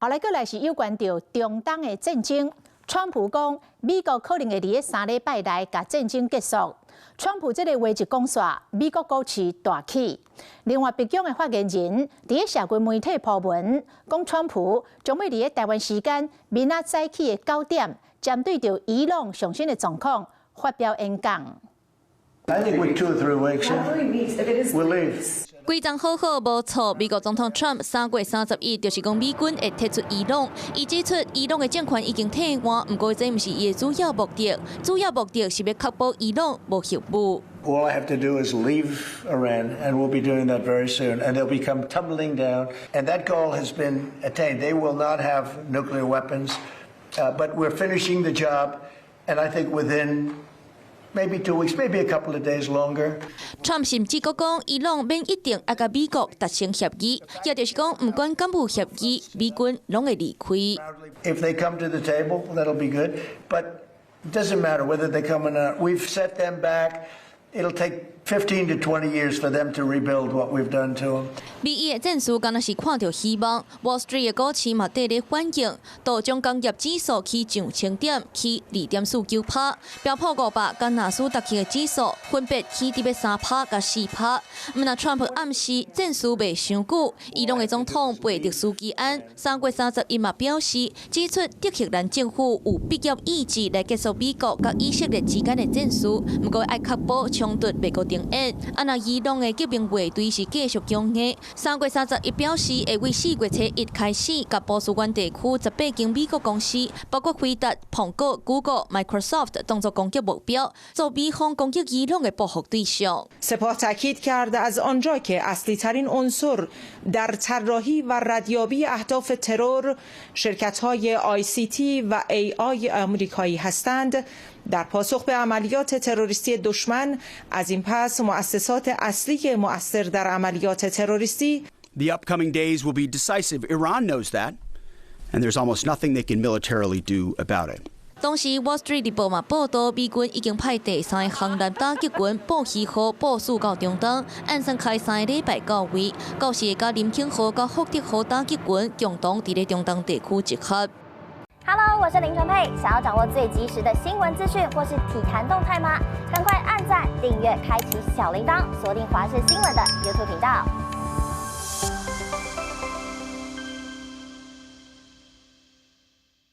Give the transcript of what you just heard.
後來閣來是有關著中東的戰爭，川普講美國可能會佇咧3禮拜內共戰爭結束。川普這个話一講煞，美國股市大起。另外，白宮的發言人佇咧社群媒體鋪文，講川普將欲佇咧台灣時間明仔早起的9點，針對著伊朗上新的狀況發表演講。 I think with 2 or 3 weeks, yeah. We'll leave. 規工好好無錯，美國總統 Trump 3月31，就是講美軍會撤出伊朗。伊指出，伊朗的政權已經替換，毋過這毋是伊的主要目的，主要目的是欲確保伊朗無核武。 All I have to do is leave Iran, and we'll be doing that very soon, and they'll become tumbling down. And that goal has been attained. They will not have nuclear weapons, but we're finishing the job, and I think within maybe 2 weeks, maybe a couple of days longer. Trump 甚至閣講，伊朗免一定愛佮美國達成協議，也就是講，毋管敢有協議，美軍攏會離開。 If they come to the table, that'll be good. But it doesn't matter whether they come or not. We've set them back. It'll take 15 to 20 years for them to rebuild what we've done to them. 美伊的戰事敢若是看著希望，Wall Street 的股市嘛綴咧反應，道瓊工業指數起上千點，起2.49%，標普500佮納斯達克的指數分別起佇欲3趴佮4趴。毋但川普暗示戰事袂傷久，伊朗的總統貝澤斯基安3月31嘛表示，指出德黑蘭政府有必要意志來結束美國佮以色列之間的戰事，毋過愛確保衝突袂閣重演。啊，若伊朗的革命衛隊是繼續強硬，3月31表示會為4月初一開始，共波斯灣地區18間美國公司，包括輝達、蘋果、Google、Microsoft，當作攻擊目標，做美方攻擊伊朗的報復對象。 سپاه تاکید کرد از آنجا که اصلی ترین عنصر در طراحی و ردیابی اهداف ترور شرکت های ICT و AI آمریکایی هستند، در پاسخ به عملیات تروریستی دشمن از این پس مؤسسات اصلی مؤثر در عملیات تروریستی The upcoming days will be decisive. Iran knows that, and there's almost nothing they can militarily do about it. 同時，Wall Street 日報嘛報導，美軍已經派第三个航艦打擊群布希號部署到中東，按算開3個禮拜到位，到時會佮林肯號佮福德號打擊群共同佇咧中東地區集合。 Hello，我是林純佩，想要掌握最及時的新聞資訊或是體壇動態嗎？趕快按讚、訂閱、開啟小鈴鐺，鎖定華視新聞的 YouTube 頻道。